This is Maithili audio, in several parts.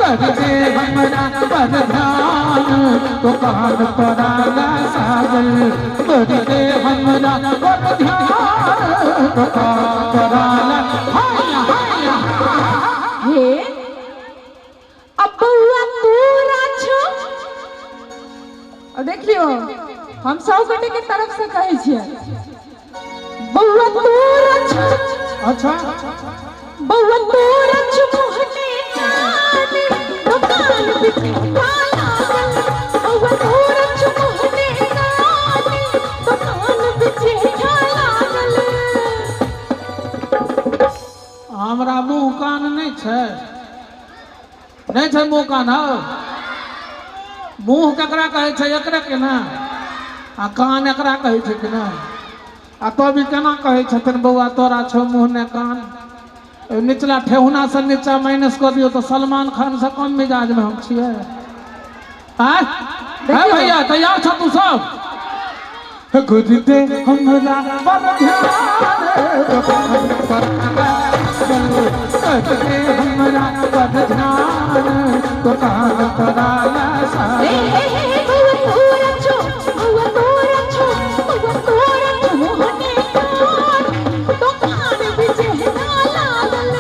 कर दे हमरा पर ध्यान, दुकान तोरा सागल। कर दे हमरा पर ध्यान, दुकान तोरा। हाय हाय। हे, अब बौआ तोरा छौ। और देख लियो, हम सब गोटे के तरफ से कहै छियै, बौआ तोरा छौ। अच्छा। बौआ तोरा छौ मोहने कान, दुकान बिच लागल। बौआ तोरा छौ मोहने कान, दुकान बिच लागल। हमरा मुँह कान नहि छै? नहि छै मुँह कान? हौ, मुँह केकरा कहै छै? एकरे के ने? आ कान एकरा कहै छै कि नहि? आ तो भी केना कहै छथिन, बौआ तोरा छौ मुँह ने कान? निचला ठेहुना से नीचा माइनस कऽ दियौ तऽ सलमान खान से कम मिजाज में हम छियै। आँय हे भैया, तैयार छ तू सब? गुजते हमरा पर ध्यान, दुकान पर गुजते हमरा पर ध्यान, दुकान तोरा। हे हे हे, बौआ तोरा छौ, बौआ तोरा छौ, बौआ तोरा छौ मोहने कान, दुकान बिच लागल।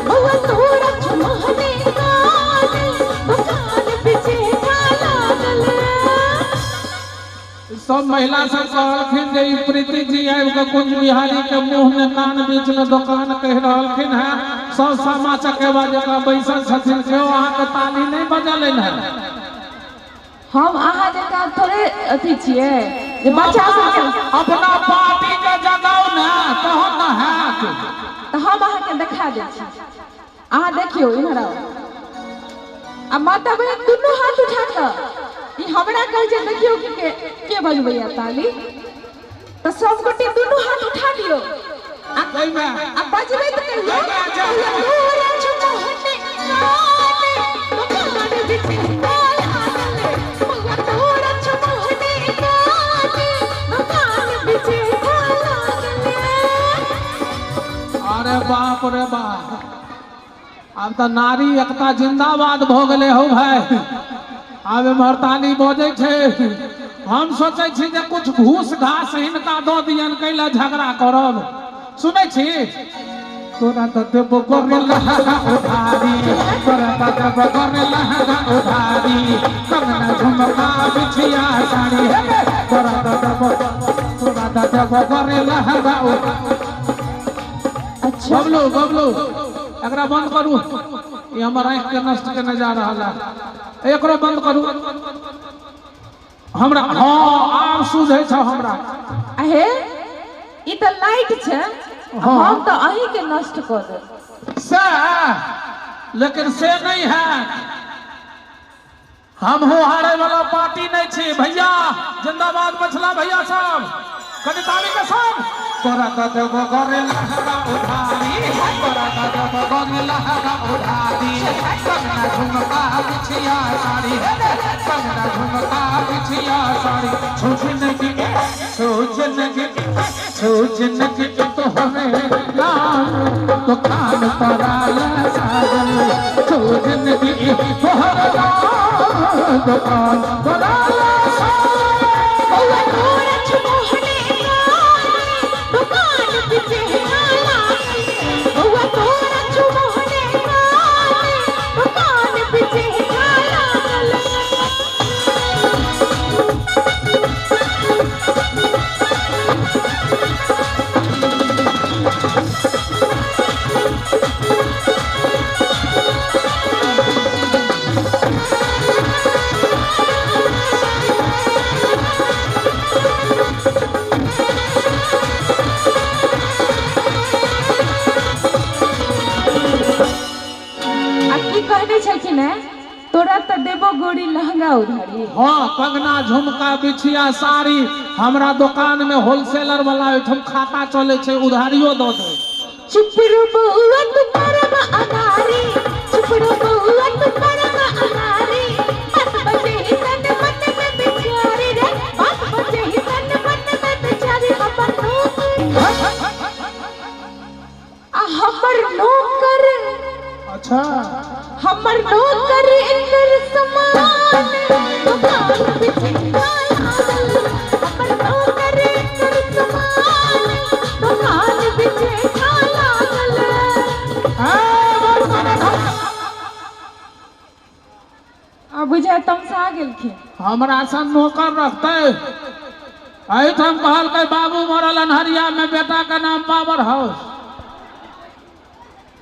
बौआ तोरा छौ मोहने कान, दुकान बिच लागल। सब महिला सब कहलखिन जे ई प्रीति जी आबि कऽ कुंज बिहारी के मुंह में कान बीच में दुकान कहि रहलखिन हैं। सब सामा चकेवा जकाँ बैसल छथिन, केओ अहाँके ताली नहि बजलनि है। हम अहाँ जकाँ थोड़े अथी छियै जे बच्चा सबके अपना पार्टी के जगाउ ने, तहन ने हैत। तऽ हम अहाँके देखा दै छी। अहाँ देखियौ, इम्हर आउ। आ माता बहिन दुनू हाथ उठा कऽ ई हमरा कहै छै, देखियौ कि के के बजबैया ताली। तऽ सब गोटे दुनू हाथ उठा लियौ आ ताहिमे आ बजबैत कहियौ, बौआ तोरा छौ मोहने कान, दुकान बिच लागल। बौआ तोरा छौ मोहने कान, दुकान बिच लागल। अरे बाप रे बाप, आब तऽ नारी एकता जिंदाबाद भऽ गेलै हौ भाय। आब एम्हर ताली बजै छै। हम सोचै छी जे कुछ घूस घास हिनका दऽ दियनि, कैला झगड़ा करब? सुनै छी, तोरा तऽ देबो गोरे लहंगा उधारी, तोरा तऽ देबो गोरे लहंगा उधारी, कंगना झुमका बिछिया साड़ी। हे गे, तोरा तऽ देबो, तोरा तऽ देबो गोरे लहंगा उधारी। अच्छा। बबलू, बबलू, एकरा बंद करू। ई हमर आँखि के नष्ट केने जा रहल है। एकरो बंद करू हमरा। हँ, आब सुझै छै हमरा। अहे, ई तऽ लाइट छै। हाँ। हम तऽ अहीं के नष्ट कऽ देब। से लेकिन से नहीं है। हमहूँ हारे वाला पार्टी नहीं छी। भैया जिंदाबाद, मछला भैया सब कनि ताली के संग। तोरा तऽ देबो गोरे लहंगा उधारी, तोरा तऽ देबो गोरे लहंगा उधारी, कंगना झुमका बिछिया साड़ी, कंगना झुमका बिछिया साड़ी। छो जिंदगी, छो जिंदगी, छो जिंदगी तोहरे नाम, दुकान तोरा सागल। छो जिंदगी तोहरे नाम, दुकान तोरा सागल। बौआ तोरा छौ मोहने कान, दुकान बिच लागल। बौआ तोरा छौ मोहने कान, दुकान बिच लागल। आ की कहने छलखिन है, तोरा तऽ देबो गोरी लहंगा उधारी। हाँ, कंगना झुमका बिछिया साड़ी हमरा दुकान में होलसेलर वाला ओहिठाम खाता चले छै, उधारियो दऽ दे। चुप रो बौआ तू परम अनारी, चुप रो बौआ तू परम अनारी, बात बजे ही तन मन में बिचारी रे, बात बजे ही तन मन में बिचारी। हमर नौकर आ हमर नौकर अच्छा। हमर नौकर एकर समान दुकान बिच लागल। हमर नौकर एकर समान दुकान बिच लागल। आ बुझाय तमसा गेलखिन। हमरा सन नौकर रखते एहिठाम कहलकै बाबू मरल अन्हरिया में, बेटा के नाम पावर हाउस।